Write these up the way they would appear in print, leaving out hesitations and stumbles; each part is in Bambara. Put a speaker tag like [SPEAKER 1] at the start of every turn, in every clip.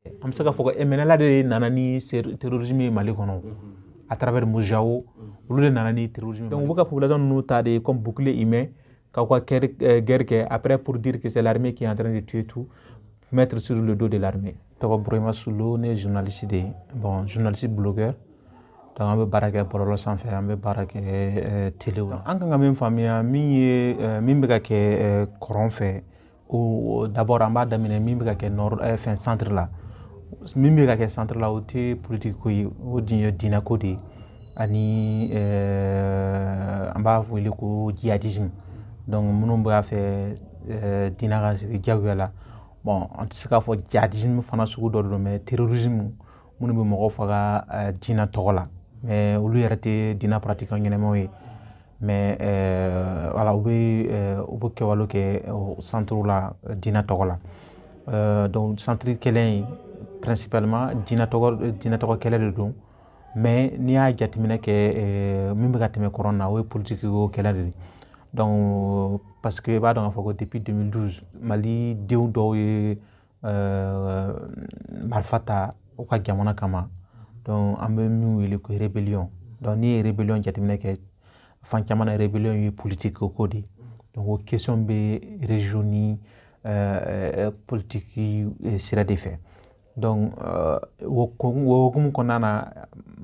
[SPEAKER 1] An bɛ se k'a fɔ ko MNLA de nana ni terrorisme ye Mali kɔnɔ à travers Mujao. Olu de nana ni terrorisme. Donc u bɛ ka population ninnu ta de comme bouclier humain k'aw ka guerre kɛ, après pour dire que c'est l'armée qui est en train de tuer, tout mettre sur le dos de l'armée. Tɔgɔ Burahima Sulo, ne ye journaliste de ye, bon, journaliste blogueur. Donc an bɛ baara kɛ bɔlɔlɔ sanfɛ, an bɛ baara kɛ télé la. An kan ka min faamuya, min ye min bɛ ka kɛ kɔrɔn fɛ, o d'abord an b'a daminɛ min bɛ ka kɛ nord, fɛn centre la. Min bɛ ka kɛ centre la, o tɛ politique ko ye, o ye diinɛ ko de ye, ani an b'a wele ko djihadisme. Donc minnu b'a fɛ diinɛ ka sigi diyagoya la, bon, an tɛ se k'a fɔ djihadisme fana sugu dɔ don, mais terrorisme, minnu bɛ mɔgɔw faga diinɛ tɔgɔ la, mais olu yɛrɛ tɛ diinɛ pratiquant ɲɛnamaw ye, mais voilà, u bɛ kɛwale kɛ centre la diinɛ tɔgɔ la. Donc centre kɛlɛ in, principalement diinɛ tɔgɔ kɛlɛ de don. Mais n'i y'a jateminɛ kɛ, min bɛ ka tɛmɛ kɔrɔn na, o ye politique ko kɛlɛ de ye. Donc parce que i b'a dɔn k'a fɔ ko depuis 2012, Mali denw dɔw ye marifa ta u ka jamana kama. Donc an bɛ min wele ko rébellion. Donc n'i ye rébellion jateminɛ kɛ, fan caman na, rébellion ye politique ko de ye. Donc o question bɛ région ni politique sira de fɛ. Donc o hokumu kɔnɔna na,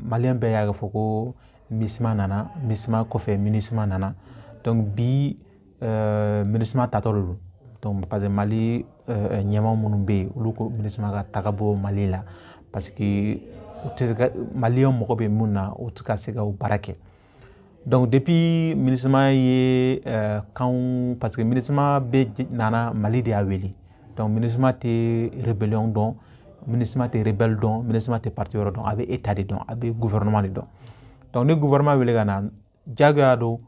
[SPEAKER 1] maliyɛn bɛɛ y'a fɔ ko MISMA nana, MISMA kɔfɛ MINUSMA nana. Donc bi MINUSMA tatɔ de don. Donc parce que Mali ɲɛmaa minnu bɛ yen, olu ko MINUSMA ka taga bɔ Mali la, parce que u tɛ se ka, maliyɛn mɔgɔ bɛ mun na, u tɛ ka se ka o baara kɛ. Donc depuis MINUSMA ye kanw, parce que MINUSMA bɛ nana, Mali de y'a wele. Donc MINUSMA tɛ rébellion dɔn, MINUSMA tɛ rebelle dɔn, MINUSMA tɛ parti wɛrɛ dɔn, a bɛ état de dɔn, a bɛ gouvernement de dɔn. Donc ni gouvernement wele ka na, diyagoya don,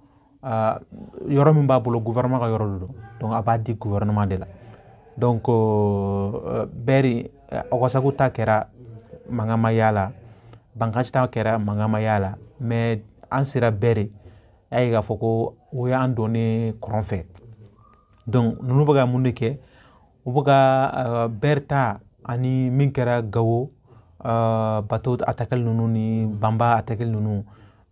[SPEAKER 1] yɔrɔ min b'a bolo, gouvernement ka yɔrɔ de don, donc a b'a di gouvernement de la. Donc bɛɛ Ogossagou ta kɛra, mankan ma y'a la, Bankass ta kɛra, mankan ma y'a la, mais an sera bɛɛ de y'a ye k'a fɔ ko o y'an donnen kɔrɔn fɛ. Donc ninnu bɛ ka mun de kɛ? U bɛ ka bɛɛ ta ani min kɛra Gawo, bateau attaqué ninnu ni Banba attaqué ninnu,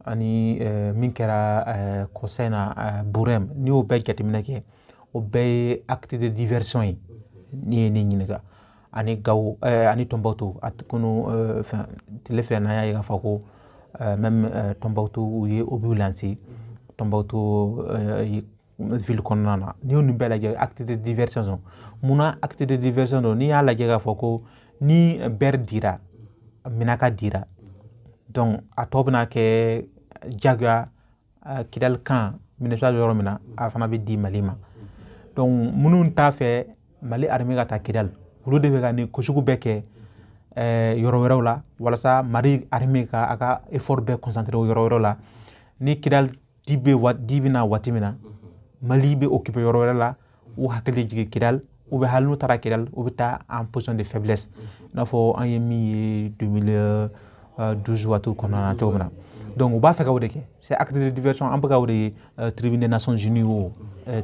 [SPEAKER 1] ani min kɛra kɔsa in na Burem, n'i y'o bɛɛ jateminɛ kɛ, o bɛɛ ye acte de diversion ye. N'i ye ne ɲininka, ani Gawo ani Tombouctou a kunu fɛn tile filɛ, n'an y'a ye k'a fɔ ko même Tombouctou, u ye obus lancé Tombouctou ville kɔnɔna na. N'i y'o nin bɛɛ lajɛ, acte de diversion don. Munna acte de diversion don? N'i y'a lajɛ k'a fɔ ko ni Ber dira, Menaka dira, donc a tɔ bɛna kɛ jagoya Kidali kan, MINUSMA bɛ yɔrɔ min na, a fana bɛ di Mali ma. Donc minnu t'a fɛ Mali armée ka taa Kidali, olu de bɛ ka nin kojugu bɛɛ kɛ yɔrɔ wɛrɛw la, walasa Mali armée ka a ka effort bɛɛ concentré o yɔrɔ wɛrɛw la. Ni Kidali di bɛ wa di bɛna waati min na, Mali bɛ occupé yɔrɔ wɛrɛ la, u hakili jigin Kidali, ou bien hali n'u taara Kidali, u bɛ taa en position de faiblesse, i n'a fɔ an ye min ye 2012 waatiw kɔnɔna na cogo min na. Donc u b'a fɛ ka o de kɛ, c'est acte de diversion. An bɛ ka o de ye tribune des Nations Unies, o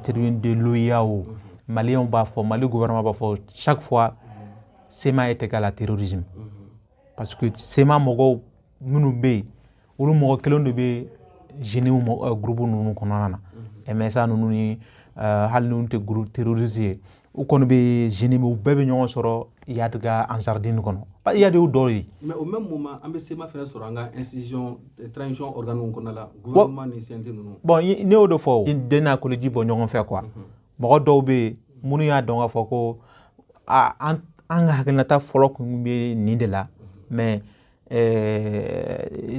[SPEAKER 1] tribune de l'OUA, o maliyɛnw b'a fɔ, Mali gouvernement b'a fɔ chaque fois, CMA est égal à terrorisme, parce que CMA mɔgɔw minnu bɛ yen, olu mɔgɔ kelen de bɛ JNIM groupe ninnu kɔnɔna na, MSA ninnu ni hali n'u tɛ groupe terroriste ye, u kɔni bɛ JNIM, u bɛɛ bɛ ɲɔgɔn sɔrɔ Iyad ka Ansardine kɔnɔ. Iyad y'u dɔw ye.
[SPEAKER 2] Mais au même moment, an bɛ CMA fɛnɛ sɔrɔ an ka institution transition organe kɔnɔna la, gouvernement ni CNT ninnu.
[SPEAKER 1] Bon, ne y'o de fɔ, den n'a koloji bɔ ɲɔgɔn fɛ quoi. Mɔgɔ dɔw bɛ yen minnu y'a dɔn k'a fɔ ko an ka hakilinata fɔlɔ kun bɛ nin de la, mais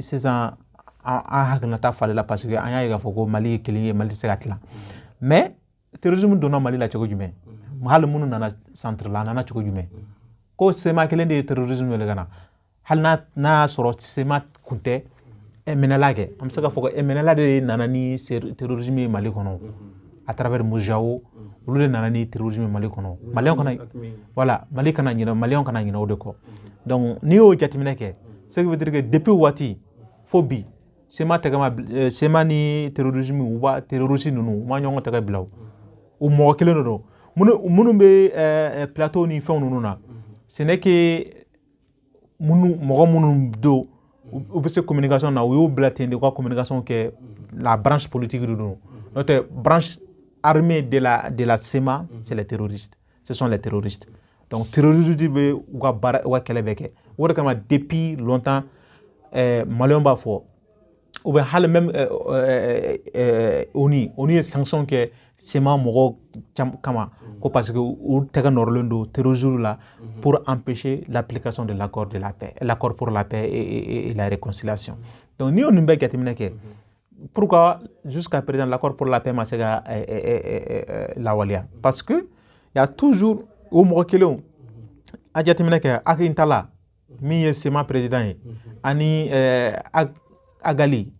[SPEAKER 1] sisan an hakilinata falenla, parce que an y'a ye k'a fɔ ko Mali ye kelen ye, Mali tɛ se ka tila. Mais terrorisme donna Mali la cogo jumɛn? Hali minnu nana centre la, a nana cogo jumɛn? Ko CMA kelen de ye terrorisme wele ka na. Hali n'a y'a sɔrɔ CMA kun tɛ MNLA kɛ, an bɛ se k'a fɔ ko MNLA de nana ni terrorisme ye Mali kɔnɔ à travers Mujao. Olu de nana ni terrorisme ye Mali kɔnɔ. Maliyɛnw kana, voilà, Mali kana ɲinɛ, maliyɛnw kana ɲinɛ o de kɔ. Donc n'i y'o jateminɛ kɛ, ce qui veut dire que depuis waati fo bi, CMA tɛgɛ ma, CMA ni terrorisme, u b'a terroriste ninnu, u ma ɲɔgɔn tɛgɛ bila, o u mɔgɔ kelen de don. Minnu bɛ plateau ni fɛnw ninnu na, ce n'est que Minnu, mɔgɔ minnu don, u bɛ se communication na, u y'u bila ten de u ka communication kɛ. La branche politique de don. N'o tɛ, branche armée de la CMA, c'est les terroristes, ce sont les terroristes. Donc terroristes bɛ u ka baara, u ka kɛlɛ bɛɛ kɛ. O de kama, depuis longtemps, Maliyɛnw b'a fɔ, ou bien hali même ONU ye sanction kɛ CMA mɔgɔw kama ko parce que u tɛgɛ nɔrɔlen don terrorisme la pour empêcher l'application de l'accord de la paix, l'accord pour la paix et la réconciliation. Donc n'i y'o nin bɛɛ jateminɛ kɛ, pourquoi jusqu'à présent l'accord pour la paix ma se ka lawaleya? Parce que y a toujours o mɔgɔ kelenw. A jateminɛ kɛ, Ag Intalla min ye CMA président ye, ani Ag Ghali,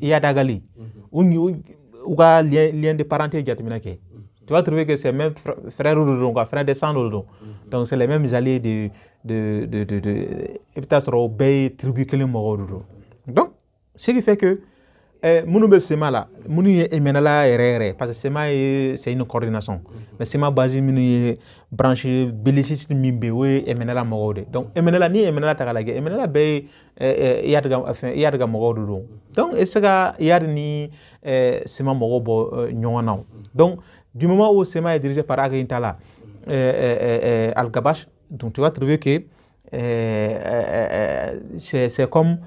[SPEAKER 1] Iyad Ag Ghali, u ka lien de parenté jateminɛ kɛ, tu vas trouver que c'est même frères de don quoi, frère de sang de don. Donc c'est les mêmes alliés de i bɛ taa sɔrɔ o bɛɛ ye tribu kelen mɔgɔw de don. Donc ce qui fait que minnu bɛ CMA la, minnu ye MNLA yɛrɛ yɛrɛ, parce que CMA ye, c'est une coordination, mais CMA base minnu ye branche belliciste min bɛ yen, o ye MNLA mɔgɔw de. Donc MNLA, n'i ye MNLA ta k'a lajɛ, MNLA bɛɛ ye Iyad ka fɛn, Iyad ka mɔgɔw de don. Donc i tɛ se ka Iyad ni CMA mɔgɔw bɔ ɲɔgɔn na o. Donc du moment où CMA est dirigé par Ag Intalla, Alghabass, donc tu vas trouver que c'est comme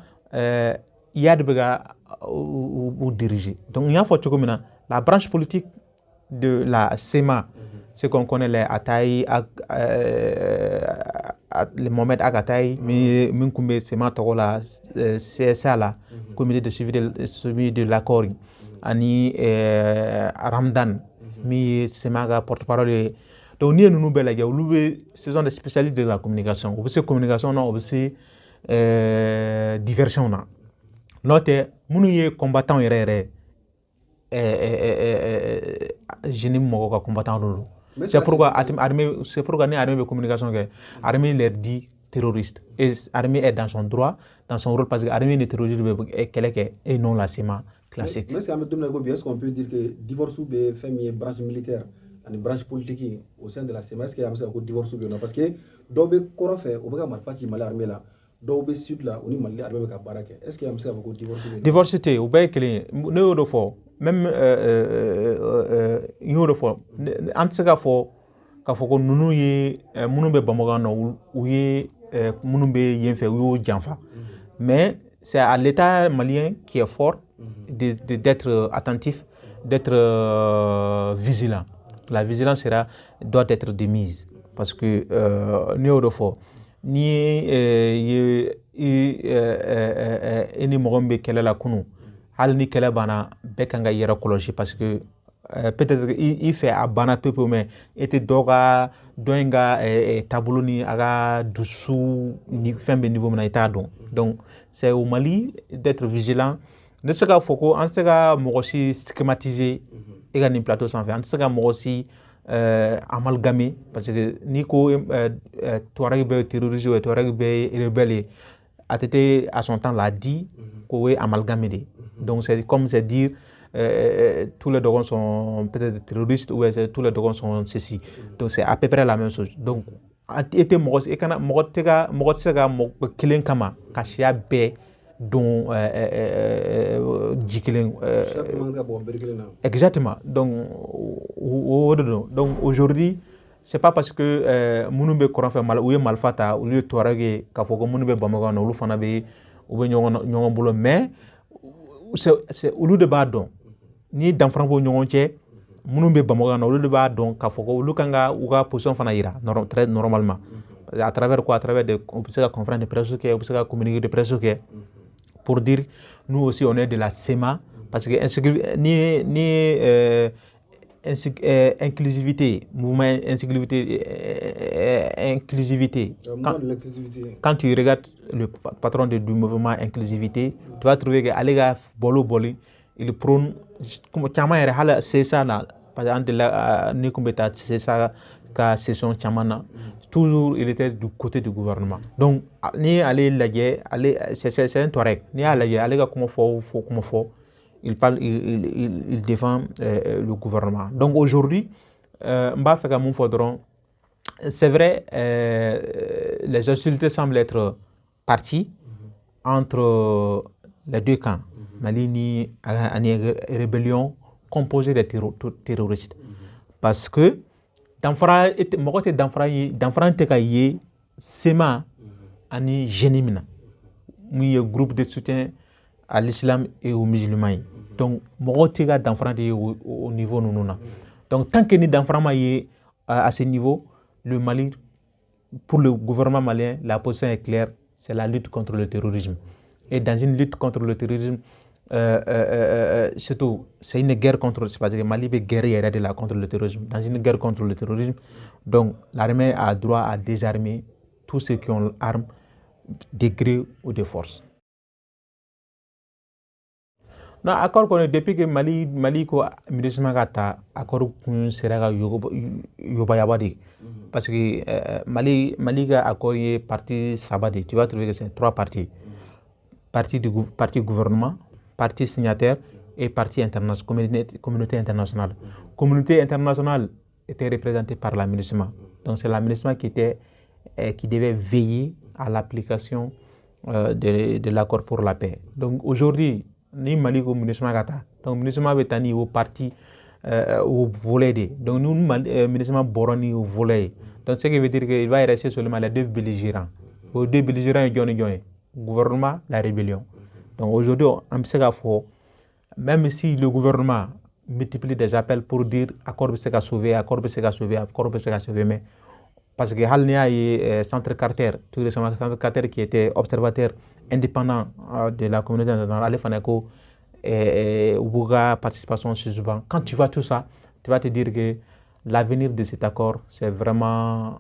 [SPEAKER 1] Iyad bɛ ka u diriger. Donc n y'a fɔ cogo min na, la branche politique de la CMA, ce qu'on connaît, les Ataï, le Mohamed Ag Ataï, min tun bɛ CMA tɔgɔ la CSA la, comité de suivi de l'accord, ani Ramdan min ye CMA ka porte-parole ye. Donc n'i ye ninnu bɛɛ lajɛ, olu bɛ, ce sont des spécialistes de la communication. U bɛ se communication na, u bɛ se diversion na. N'o tɛ, minnu ye combattant yɛrɛ yɛrɛ, JNIM mɔgɔw ka combattant de don. C'est pourquoi armée, c'est pourquoi ni armée bɛ communication kɛ, armée leur dit terroriste, et armée est dans son droit, dans son rôle, parce que armée ni terroriste bɛ kɛlɛ kɛ et non la CMA classique.
[SPEAKER 2] Mais est-ce qu'an bɛ don min na i ko bi, est-ce qu'on peut dire que divorce bɛ fɛn min ye branche militaire ani branche politique au sein de la CMA, est-ce que an bɛ se ka ko divorce bɛ yen nɔ? Parce que dɔw bɛ kɔrɔn fɛ, u bɛ ka marifa ci Mali armée la, dɔw bɛ sud la, u ni Mali armée bɛ ka baara kɛ. Est-ce que an bɛ se k'a fɔ ko divorce bɛ yen?
[SPEAKER 1] Divorce tɛ yen, u bɛɛ ye kelen ye. Ne y'o de fɔ même, n y'o de fɔ, an tɛ se k'a fɔ k'a fɔ ko ninnu ye minnu bɛ Bamakɔ yan nɔ, u ye minnu bɛ yen fɛ, u y'o janfa. Mais c'est à l'État malien qui est fort d'être attentif, d'être vigilant. La vigilance doit être de mise, parce que ne y'o de fɔ, ni ye i ni mɔgɔ min bɛ kɛlɛ la kunun, hali ni kɛlɛ banna, bɛɛ kan ka i yɛrɛ kɔlɔsi, parce que peut-être i fɛ a banna pewu pewu, mais e tɛ dɔ ka dɔ in ka taabolo ni a ka dusu ni fɛn bɛ niveau min na, i t'a dɔn. Donc c'est au Mali d'être vigilant. Ne tɛ se k'a fɔ ko an tɛ se ka mɔgɔ si stigmatiser e ka nin plateau sanfɛ, an tɛ se ka mɔgɔ si amalgamer, parce que n'i ko Touareg bɛɛ ye terroriste ye, Touareg bɛɛ ye rebelle ye, ATT à son temps l'a dit k'o ye amalgame de. Donc c'est comme c'est dire tous les Dogons sont peut-être terroristes ou tous les Dogons sont ceci. Donc c'est à peu près la même chose. Donc e tɛ mɔgɔ, e kana mɔgɔ tɛ ka mɔgɔ tɛ se ka mɔgɔ kelen kama ka siya bɛɛ don ji kelen. Exactement. Donc o de don. Donc aujourd'hui, c'est pas parce que minnu bɛ kɔrɔn fɛ, u ye marifa ta, olu ye Touareg ye, k'a fɔ ko minnu bɛ Bamakɔ yan nɔ, olu fana bɛ, u bɛ ɲɔgɔn bolo. Mais c'est olu de b'a dɔn ni danfara b'u ɲɔgɔn cɛ. Minnu bɛ Bamakɔ yan nɔ, olu de b'a dɔn k'a fɔ ko olu kan ka u ka position fana yira très normalement, à travers quoi? À travers des, u bɛ se ka conférence de presse kɛ, u bɛ se ka communiqué de presse kɛ pour dire nous aussi on est de la CMA, parce que ni inclusivité, mouvement inclusivité, inclusivité. Quand tu regardes le patron du mouvement inclusivité, tu vas trouver que ale ka bɔlo bɔli, il prône caman yɛrɛ, hali CSA la, parce que an delila ne kun bɛ taa CSA ka session caman na, toujours il était du côté du gouvernement. Donc ni ale lajɛ, ale c'est un Touareg, n'i y'a lajɛ, ale ka kuma fɔ fɔ kuma fɔ, il parle, il défend le gouvernement. Donc aujourd'hui, n b'a fɛ ka mun fɔ dɔrɔn, c'est vrai, les hostilités semblent être parties entre les deux camps, Mali ni ani rébellion composée des terroristes. Parce que danfara mɔgɔ tɛ danfara ye, danfara tɛ ka ye CMA ani JNIM na, mun ye groupe de soutien à l'islam et aux musulmans ye. Donc mɔgɔw tɛ ka danfara de ye o niveau ninnu na. Donc tant que ni danfara ma ye à ce niveau, le Mali, pour le gouvernement malien, la position est claire, c'est la lutte contre le terrorisme. Et dans une lutte contre le terrorisme, surtout, c'est une guerre contre, c'est parce que Mali bɛ guerre yɛrɛ de la contre le terrorisme. Dans une guerre contre le terrorisme, donc l'armée a droit à désarmer tous ceux qui ont l'arme de gré ou de force. Non, accord kɔni, depuis que Mali ko MINUSMA ka ta, accord kun sera ka yobayaba de. Parce que Mali ka accord ye partie saba de. Tu vas trouver que c'est trois parties. Partie du partie gouvernement, partie signataire et partie internationale, communauté internationale. Communauté internationale était représentée par la MINUSMA. Donc c'est la MINUSMA qui devait veiller à l'application de l'accord pour la paix. Donc aujourd'hui, ni Mali ko MINUSMA ka taa, donc MINUSMA bɛ taa ni o partie o volet de. Donc ni MINUSMA bɔra ni o volet ye, donc ce qui veut dire qu'il va rester seulement les deux belligérants. O deux belligérants ye jɔn ni jɔn ye? Gouvernement, la rébellion. Donc aujourd'hui, an bɛ se k'a fɔ, même si le gouvernement multiplie des appels pour dire accord bɛ se ka sauver, accord bɛ se ka sauver, accord bɛ se ka sauver, mais parce que hali n'i y'a ye Centre Carter, tout récemment, Centre Carter qui était observateur indépendant de la communauté internationale, ale fana ko u b'u ka participation suspend. Quand tu vois tout ça, tu vas te dire que l'avenir de cet accord, c'est vraiment,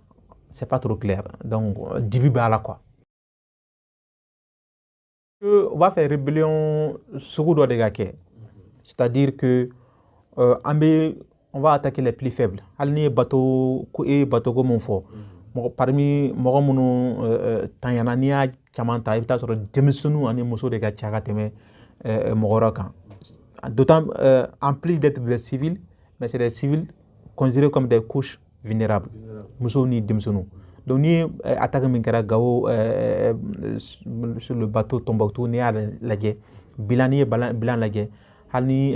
[SPEAKER 1] c'est pas trop clair. Donc dibi b'a la quoi. On va faire rébellion sugu dɔ de ka kɛ, c'est-à-dire que an bɛ, on va attaquer les plus faibles. Hali ni ye bateau ko, e ye bateau ko mun fɔ, mɔgɔ parmi mɔgɔ minnu tanyana, n'i y'a caman ta, i bɛ taa sɔrɔ denmisɛnninw ani muso de ka ca ka tɛmɛ mɔgɔ wɛrɛ kan. D'autant en plus d'être des civils, mais c'est des civils considérés comme des couches vulnérables, musow ni denmisɛnninw. Donc ni ye attaque min kɛra Gao sur le bateau Tombouctou, n'i y'a lajɛ bilan, n'i ye bilan lajɛ, hali ni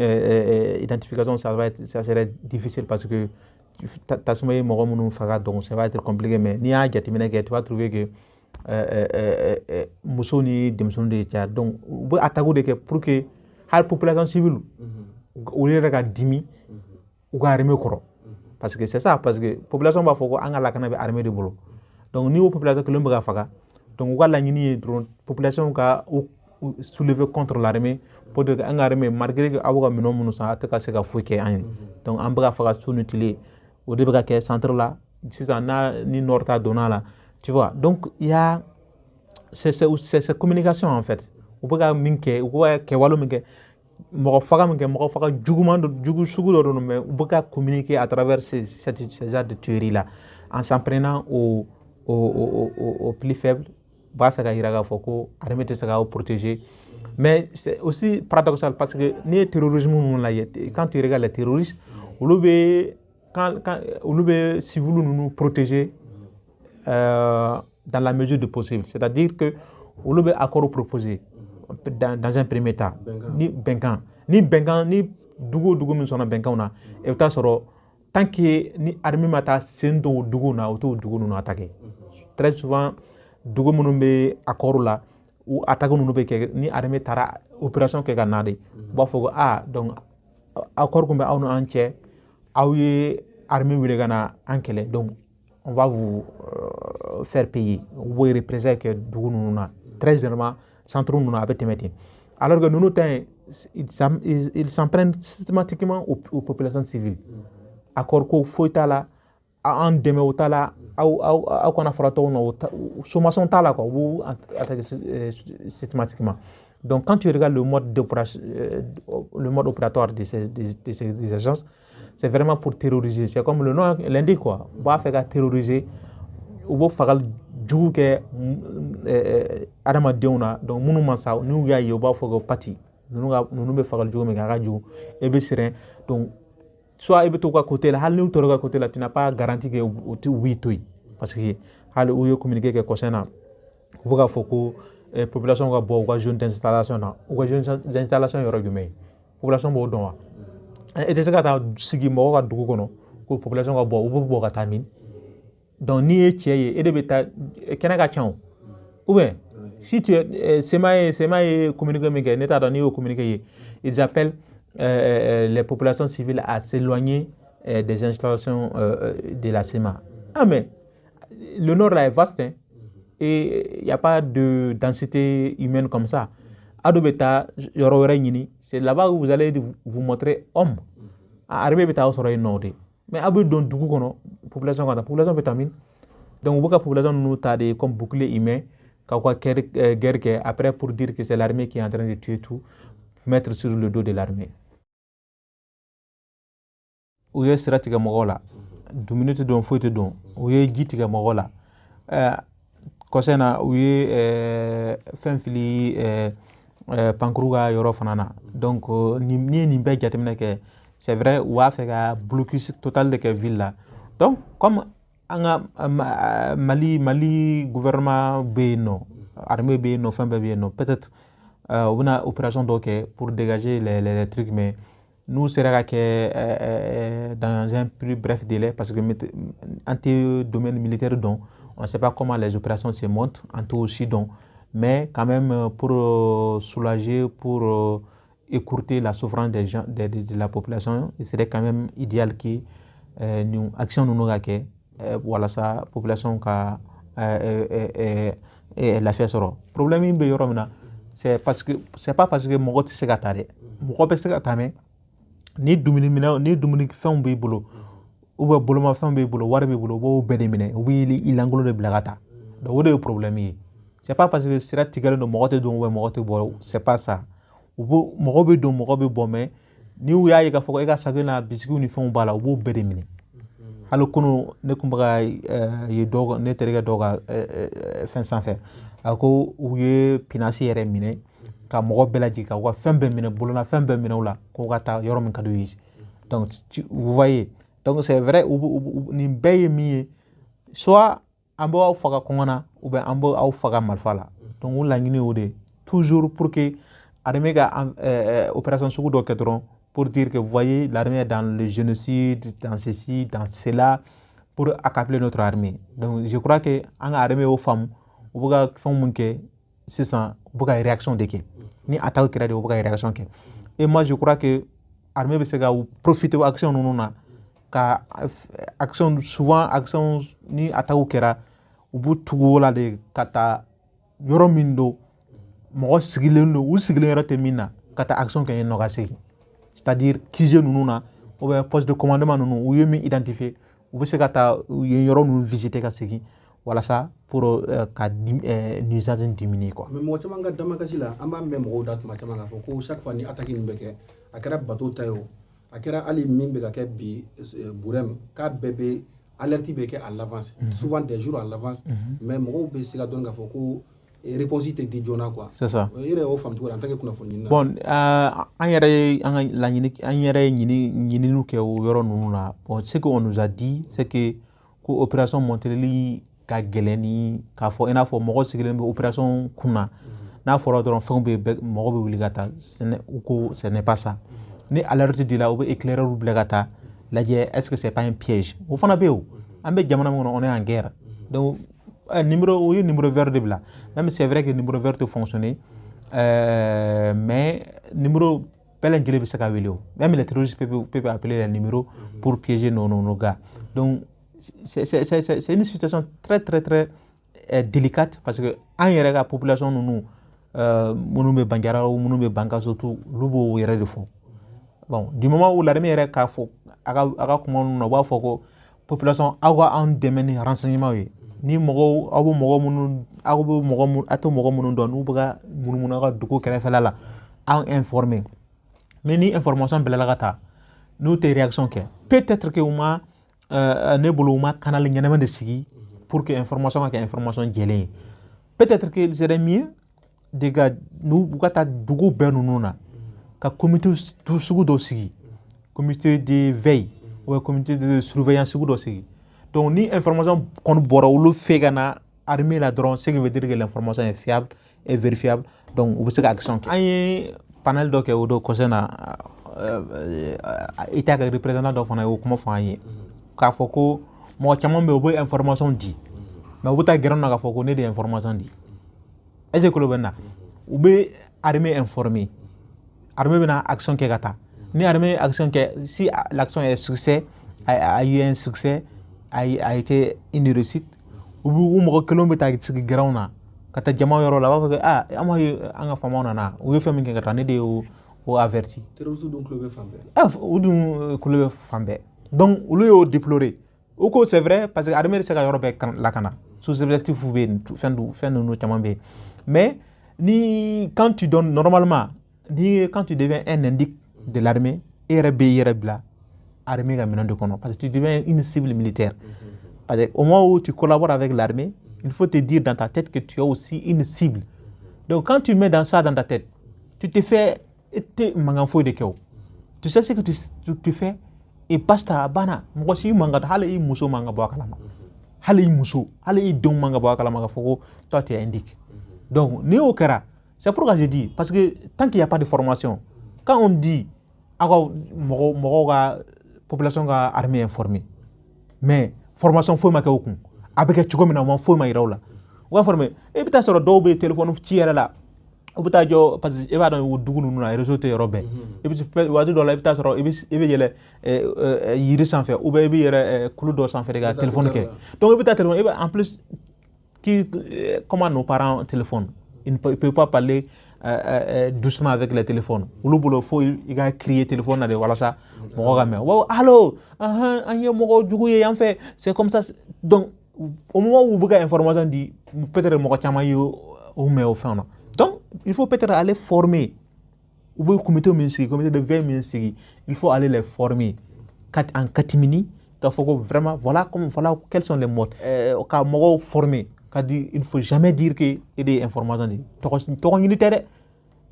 [SPEAKER 1] identification, ça va être, ça serait difficile parce que tasuma ye mɔgɔ minnu faga, donc ça va être compliqué. Mais n'i y'a jateminɛ kɛ, tu vas trouver que musow ni denmisɛnninw de caya. Donc u bɛ attaque de kɛ pour que hali population civile olu yɛrɛ ka dimi u ka armée kɔrɔ, parce que c'est ça, parce que population b'a fɔ ko an ka lakana bɛ armée de bolo. Donc n'i y'o population kelen bɛ ka faga, donc u ka laɲini ye dɔrɔn population ka u soulever contre l'armée pour dire que an ka armée, malgré que aw bɛ ka minɛn minnu san, a tɛ ka se ka foyi kɛ an ye. Donc an bɛ ka faga su ni tile, o de bɛ ka kɛ centre la sisan n'a ni nord ta donna la, tu vois. Donc il y a c'est communication en fait. U bɛ ka min kɛ, u bɛ ka kɛwale min kɛ, mɔgɔ faga min kɛ, mɔgɔ faga juguman dɔ, jugu sugu dɔ don, mais u bɛ ka communiquer à travers ces genres de tueries là en s'en prenant au plus faible. U b'a fɛ ka yira k'a fɔ ko armée tɛ se k'aw protéger. Mais c'est aussi paradoxal parce que n'i ye terrorisme ninnu lajɛ, quand tu regardes les terroristes, olu bɛ quand olu bɛ civils ninnu protéger dans la mesure du possible, c'est-à-dire que olu bɛ accord proposer dans un premier temps, ni bɛnkan ni dugu o dugu min sɔnna bɛnkanw na, i bɛ taa sɔrɔ tant que ni armée ma taa sen don o dugu na, u t'o dugu ninnu attaquer. Très souvent, dugu minnu bɛ accord la, u attaque ninnu bɛ kɛ ni armée taara opération kɛ ka na de. U b'a fɔ ko ah, donc accord kun bɛ aw ni an cɛ, aw ye armée wele ka na an kɛlɛ, donc on va vous faire payer. U b'o représailles kɛ dugu ninnu na. Très généralement, centre ninnu a bɛ tɛmɛ ten, alors que ninnu ta in, ils s'en prennent systématiquement aux populations civiles. Accord ko foyi t'a la, an dɛmɛ o t'a la, aw kana fara tɔgɔ na, sommation t'a la quoi, u b'u attaquer systématiquement. Donc quand tu regardes le mode opératoire de ces agences, c'est vraiment pour terroriser. C'est comme le nom l'indique quoi, u b'a fɛ ka terroriser, u b'o fagali jugu kɛ adamadenw na. Donc minnu ma sa, n'u y'a ye, u b'a fɔ ko pati ninnu ka ninnu bɛ fagali jugu min kɛ, a ka jugu, e bɛ siran. Donc soit i bɛ to ka côté la, hali n'u tora ka côté la, tu n'as pas garantie que u ti u b'i to yen, parce que hali u ye communiqué kɛ kɔsɛn na, U bɛ k'a fɔ ko population ka bɔ u ka zone d'installation na. U ka zone d'installation yɔrɔ jumɛn ye? Population b'o dɔn wa? E tɛ se ka taa sigi mɔgɔ ka dugu kɔnɔ ko population ka bɔ, u bɛ bɔ ka taa min? Donc n'i ye cɛ ye, e de bɛ taa kɛnɛ ka ca o. Ou bien si tu es CMA ye communiqué min kɛ, ne t'a dɔn n'i y'o communiqué ye, ils appellent les populations civiles à s'éloigner des installations de la CMA. Ah mais le nord là est vaste, hein, et il n'y a pas de densité humaine comme ça. A dɔ bɛ taa yɔrɔ wɛrɛ ɲini, c'est là-bas où vous allez vous montrer homme. Armée bɛ taa aw sɔrɔ yen nɔ de. Mais aw bɛ don dugu kɔnɔ, population ka taa, population bɛ taa min? Donc u bɛ ka population ninnu ta de comme bouclier humain k'aw ka guerre kɛ après pour dire que c'est l'armée qui est en train de tuer tout, mettre sur le dos de l'armée. U ye sira tigɛ mɔgɔw la, dumuni tɛ don, foyi tɛ don. U ye ji tigɛ mɔgɔw la. Kɔsɛ in na, u ye fɛn fili pankuru ka yɔrɔ fana na. Donc n'i ye nin bɛɛ jateminɛ kɛ, c'est vrai, u b'a fɛ ka blocus total de kɛ ville la. Donc comme an ka Mali gouvernement bɛ yen nɔ, armée bɛ yen nɔ, fɛn bɛɛ bɛ yen nɔ, peut-être u bɛna opération dɔw kɛ pour dégager les trucs, mais n'u sera ka kɛ dans un plus bref délai, parce que an tɛ domaine militaire dɔn, on ne sait pas comment les opérations se montent, an t'o si dɔn, mais quand même pour soulager, pour écourter la souffrance des gens, de la population, il serait quand même idéal que nin action ninnu ka kɛ walasa population ka lafiya sɔrɔ. Problème min bɛ yɔrɔ min na, c'est parce que c'est pas parce que mɔgɔ tɛ se ka taa dɛ, mɔgɔ bɛ se ka taa, mais ni dumuni minɛn, ni dumunifɛnw b'i bolo ou bien bolomafɛnw b'i bolo, wari b'i bolo, u b'o bɛɛ de minɛ, u b'i lankolon de bila ka taa. Donc o de ye problème ye. C'est pas parce que sira tigɛlen don, mɔgɔ tɛ don ou bien mɔgɔ tɛ bɔ, c'est pas ça. U b'o mɔgɔ bɛ don, mɔgɔ bɛ bɔ, mais ni u y'a ye k'a fɔ e ka sac na biscuits ni fɛnw b'a la, u b'o bɛɛ de minɛ. Hali kunu ne kun bɛ ka ye dɔw, ne terikɛ dɔw ka fɛn sanfɛ, a ko u ye pinasi yɛrɛ minɛ ka mɔgɔ bɛɛ lajigin, ka u ka fɛn bɛɛ minɛ, bololafɛn bɛɛ minɛ u la, k'u ka taa yɔrɔ min ka d'u ye. Donc vous voyez, donc c'est vrai, nin bɛɛ ye min ye, soit an b'aw faga kɔngɔ na ou bien an b'aw faga marifa la. Donc o laɲini y'o de ye toujours, pour que armée ka opération sugu dɔ kɛ dɔrɔn pour dire que vous voyez, l'armée est dans le génocide, dans ceci, dans cela, pour accabler notre armée. Donc je crois que an ka armée y'o faamu, u bɛ ka fɛn mun kɛ sisan, u bɛ ka réaction de kɛ. Ni attaque kɛra de, u bɛ ka réaction kɛ. Et moi je crois que armée bɛ se ka profiter action ninnu na ka action, souvent action ni attaque kɛra, u b'u tugu o la de ka taa yɔrɔ min don mɔgɔ sigilen don, u sigilen yɔrɔ tɛ min na, ka taa action kɛ yen nɔ ka segin, c'est-à-dire QG ninnu na ou bien poste de commandement ninnu, u ye min identifier, u bɛ se ka taa yen yɔrɔ ninnu visiter ka segin walasa pour ka nuisance diminuer quoi.
[SPEAKER 2] Mais mɔgɔ caman ka damakasi la, an b'a mɛn mɔgɔw da tuma caman k'a fɔ ko chaque fois ni attaque nin bɛ kɛ, a kɛra bateau ta ye o, a kɛra hali min bɛ ka kɛ bi Burem, k'a bɛɛ bɛ alerte bɛ kɛ à l'avance, souvent des jours à l'avance, mais mɔgɔw bɛ siga dɔɔni k'a fɔ ko réponse tɛ di joona quoi.
[SPEAKER 1] C'est ça.
[SPEAKER 2] I yɛrɛ y'o faamu cogo di en tant que kunnafoni ɲinina?
[SPEAKER 1] Bon, an yɛrɛ ye an ka laɲini, an yɛrɛ ye ɲininiw kɛ o yɔrɔ ninnu na. Bon, ce qu'on nous a dit, c'est que ko opération montereli ka gɛlɛn ni k'a fɔ i n'a fɔ mɔgɔ sigilen bɛ opération kunna, n'a fɔra dɔrɔn fɛnw bɛ bɛɛ, mɔgɔ bɛ wuli ka taa. U ko ce n'est pas ça. Ni alerte dila, u bɛ éclaireur bila ka taa lajɛ, est-ce que c'est pas un piège? O fana bɛ yen o. An bɛ jamana min kɔnɔ, on est en guerre. Donc numéro, u ye numéro vert de bila. Même c'est vrai que numéro vert tɛ fonctionner, mais numéro bɛɛ lajɛlen bɛ se ka wele o. Même les terroristes peuvent appeler les numéros pour piéger nos gars. Donc c'est une situation très très très délicate, parce que an yɛrɛ ka population ninnu, minnu bɛ Banjara, minnu bɛ Bankaso, tout, olu b'o yɛrɛ de fɔ. Bon, du moment où l'armée yɛrɛ k'a fɔ a ka kuma ninnu na, u b'a fɔ ko population, aw ka anw dɛmɛ ni renseignement ye, ni mɔgɔw, aw bɛ mɔgɔ minnu, aw bɛ mɔgɔ minnu, a tɛ mɔgɔ minnu dɔn, n'u bɛ ka munumunu aw ka dugu kɛrɛfɛla la, anw informer. Mais ni information bilala ka taa, n'u tɛ réaction kɛ, peut-être que u ma ne bolo, u ma canal ɲɛnama de sigi pour que information ka kɛ information jɛlen ye. Peut-être que il serait mieux de ka n'u u ka taa dugu bɛɛ ninnu na ka comité sugu dɔ sigi, comité de veille ou comité de surveillance sugu dɔ sigi. Donc ni information kɔni bɔra olu fɛ ka na armée la dɔrɔn, ce qui veut dire que l'information est fiable et vérifiable. Donc u bɛ se ka action kɛ. An ye panel dɔ kɛ o don kɔsɛbɛ na, État ka représentant dɔ fana y'o kuma fɔ an ye k'a fɔ ko mɔgɔ caman bɛ yen, u bɛ information di, mais u bɛ taa gɛrɛn na k'a fɔ ko ne de ye information di. Est ce que kulo bɛ n na? U bɛ armée informer, armée bɛna action kɛ ka taa. Ni armée ye action kɛ, si l'action est succès, a eu un succès, a été une réussite, u bɛ u mɔgɔ kelenw bɛ taa sigi gɛrɛnw na ka taa jama yɔrɔ la, u b'a fɔ ko aa, an b'a ye an ka faamaw nana, u ye fɛn min kɛ ka taa, ne de y'o o averti.
[SPEAKER 2] Terroriste dun tulo bɛ fan bɛɛ.
[SPEAKER 1] U dun tulo bɛ fan bɛɛ. Donc olu y'o déplorer. U ko c'est vrai, parce que armée bɛ se ka yɔrɔ bɛɛ lakana, sous-objectif bɛ yen, fɛn fɛn ninnu caman bɛ yen. Mais ni quand tu donnes normalement, ni quand tu deviens un indic de l'armée, e yɛrɛ bɛ i yɛrɛ bila armée ka minɛn de kɔnɔ, parce que tu deviens une cible militaire. Parce que au moment où tu collabores avec l'armée, il faut te dire dans ta tête que tu es aussi une cible. Donc quand tu mets dans ça dans ta tête, tu te fais e tɛ mankan foyi de kɛ o. Tu sais ce que tu fais et basta, a banna. Mɔgɔ si man ka, hali i muso man ka bɔ a kalama, hali i muso, hali i denw man ka bɔ a kalama k'a fɔ ko toi tu es indic. Donc ni o kɛra, c'est pourquoi je dis, parce que tant qu'il y a pas de formation, quand on dit aw ka mɔgɔ mɔgɔw ka population ka armée informée, mais formation foyi ma kɛ o kun, a bɛ kɛ cogo min na, o ma foyi ma yira o la. U ka former, i bɛ taa sɔrɔ dɔw bɛ téléphone ci yɛrɛ la, u bɛ taa jɔ, parce que e b'a dɔn o dugu ninnu na, réseau tɛ yɔrɔ bɛɛ. I bɛ waati dɔ la, i bɛ taa sɔrɔ i bɛ yɛlɛ yiri sanfɛ ou bien i bɛ yɛlɛ kulu dɔ sanfɛ de ka téléphone kɛ. Donc i bɛ taa téléphone, i bɛ en plus qui comment nos parents téléphone, ils ne peuvent pas parler doucement avec le téléphone. Olu bolo fo i ka crier téléphone na de walasa mɔgɔ ka mɛn. Wa allo, an ye mɔgɔ jugu ye yan fɛ, c'est comme ça. Donc au moment où u bɛ ka information di, peut-être mɔgɔ caman ye o mɛn o fɛn na. Donc il faut peut-être aller former. U bɛ comité min sigi, comité de veille min sigi, il faut aller les former en catimini, k'a fɔ ko vraiment voilà comme voilà quels sont les modes ka mɔgɔw former ka di. Il faut jamais dire que e de ye information di. Tɔgɔ tɔgɔ ɲini tɛ dɛ.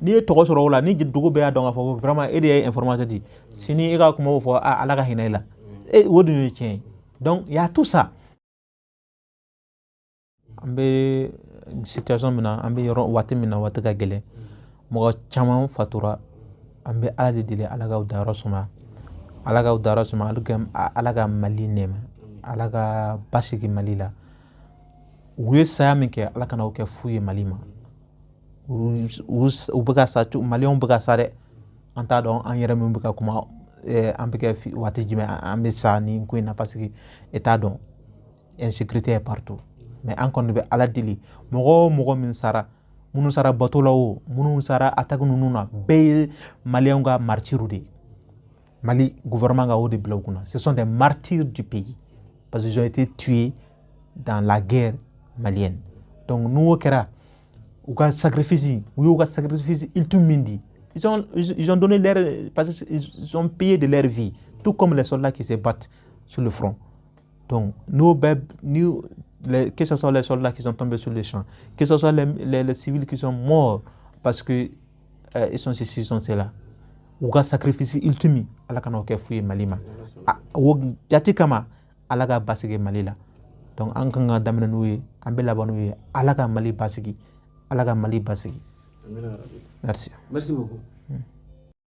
[SPEAKER 1] N'i ye tɔgɔ sɔrɔ o la, ni dugu bɛɛ y'a dɔn k'a fɔ ko vraiment e de ye information di, sini e ka kuma bɛ fɔ a Ala ka hinɛ i la e, o dun ye tiɲɛ ye. Donc il y a tout ça. An bɛ situation min na, an bɛ yɔrɔ waati min na, waati ka gɛlɛn, mɔgɔ caman fatura. An bɛ Ala de deli, Ala k'aw dayɔrɔ suma, Ala k'aw dayɔrɔ suma, Ala ka Mali nɛɛma, Ala ka basigi Mali la. U ye saya min kɛ, Ala kana o kɛ fu ye Mali ma. U bɛ ka sa, Maliyɛnw bɛ ka sa dɛ. An t'a dɔn an yɛrɛ min bɛ ka kuma, an bɛ kɛ waati jumɛn an bɛ sa nin ko in na, parce que e t'a dɔn, insécurité est partout. Mais an kɔni bɛ Ala deli, mɔgɔ o mɔgɔ min sara, minnu sara bato la o, minnu sara attaque ninnu na, bɛɛ ye Maliyɛnw ka martyrs de ye. Mali gouvernement ka o de bila u kunna, ce sont des martyrs du pays, parce qu'ils ont été tués dans la guerre malienne. Donc n'o kɛra, u ka sacrifice, u y'u ka sacrifice ultime min di, ils ont donné leur, parce qu'ils ont payé de leur vie, tout comme les soldats qui se battent sur le front. Donc n'o bɛɛ ni les, que ce soit les soldats qui sont tombés sur les champs, que ce soit les civils qui sont morts parce que ils sont ceci, ils sont cela, u ka sacrifice ultime, Ala kana o kɛ fu ye Mali ma. O jate kama, Ala ka basigi Mali la. Donc an kan ka daminɛ n'u ye, an bɛ laban n'u ye. Ala ka Mali basigi, Ala ka Mali basigi. Merci.
[SPEAKER 2] Merci beaucoup.